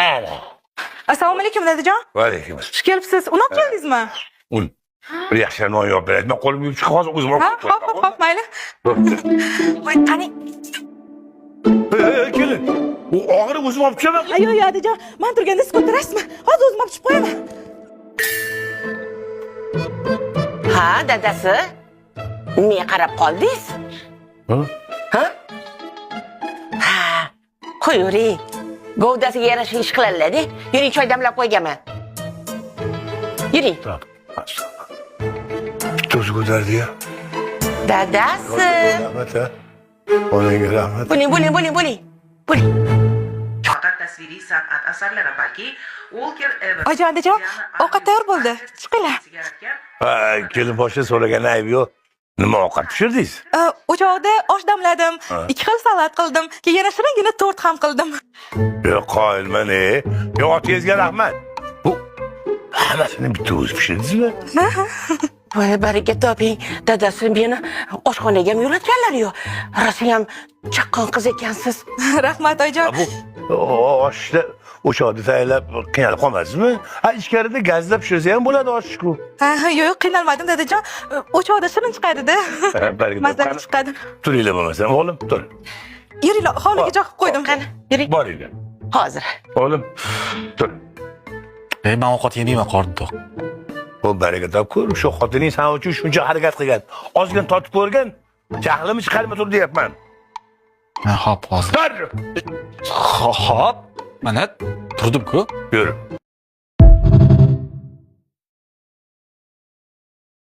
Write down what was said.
Ana. Assalomu alaykum, dadajon. Va alaykum assalom. Xush kelibsiz. Un olib keldingizmi? Un. Bir yaxshi non yopib beradi. Men qo'lim yuvib chiqib hozir o'zim olib Ha, hop, hop, hop, mayli. Voy, qani. Ey, kelin. U og'iri o'zim olib tushaman. Ay, yo'q, yo'q, dadajon. Men turganda siz ko'tarasizmi? Hozir o'zim olib tushib qo'yaman. Ha, dadasi. Nimaga qarab qoldingiz? Ha? Ha? Ha, qo'yavering. Govdasiga yarasha ish qiladilar-da. Yuring, choy damlab qo'yganman. Yuring. Bitta o'zi ko'tardi ya. Dadasi. Rahmat ha. Onangga rahmat. Bo'ling, bo'ling, bo'ling, bo'ling. Bo'ling. Faqat tasviriy san'at asarlari, balki Walker Evans. Oyijon, adajon, ovqat tayyor bo'ldi. Chiqinglar. Ha, kelin boshida so'ragan ayb yo'q. Nima ovqat pishirdingiz? O'choqda osh damladim, ikki xil salat qildim, keyin yana shiringina tort ham qildim. Yo'q, qoyilman, e. Yo'q, otangizga rahmat. Bu hammasini bitta o'zi pishirdingizmi? Voy, baraka toping. Dadasi meni oshxonaga ham yo'latganlar yo'q. Rosayam chaqqon qiz ekansiz. Rahmat, oyijon. Bu oshni o'choqda tayyorlab qiynalib qolmaysizmi? Ha, ichkarida gazda pishirsa ham bo'ladi oshku. Ha, yo'q, qiynalmadim, dadajon. O'choqda shirin chiqadi-da. Baraka Mazali toping. chiqadi. Turinglar bo'lmasam, o'g'lim, tur. Yuringlar, hovliga joqib qo'ydim. Qani, yuring. Boringlar. Hozir. O'g'lim, tur. Ey, men ovqat yemayman, qornim to'q. Bu baraka top ko'r, shu xotining san uchun shuncha harakat qilgan. Ozgina totib ko'rgin. Jahlimni chiqarma tur deyapman. Ha, hop, hozir. Tur. Hop, mana turdim-ku. Yur.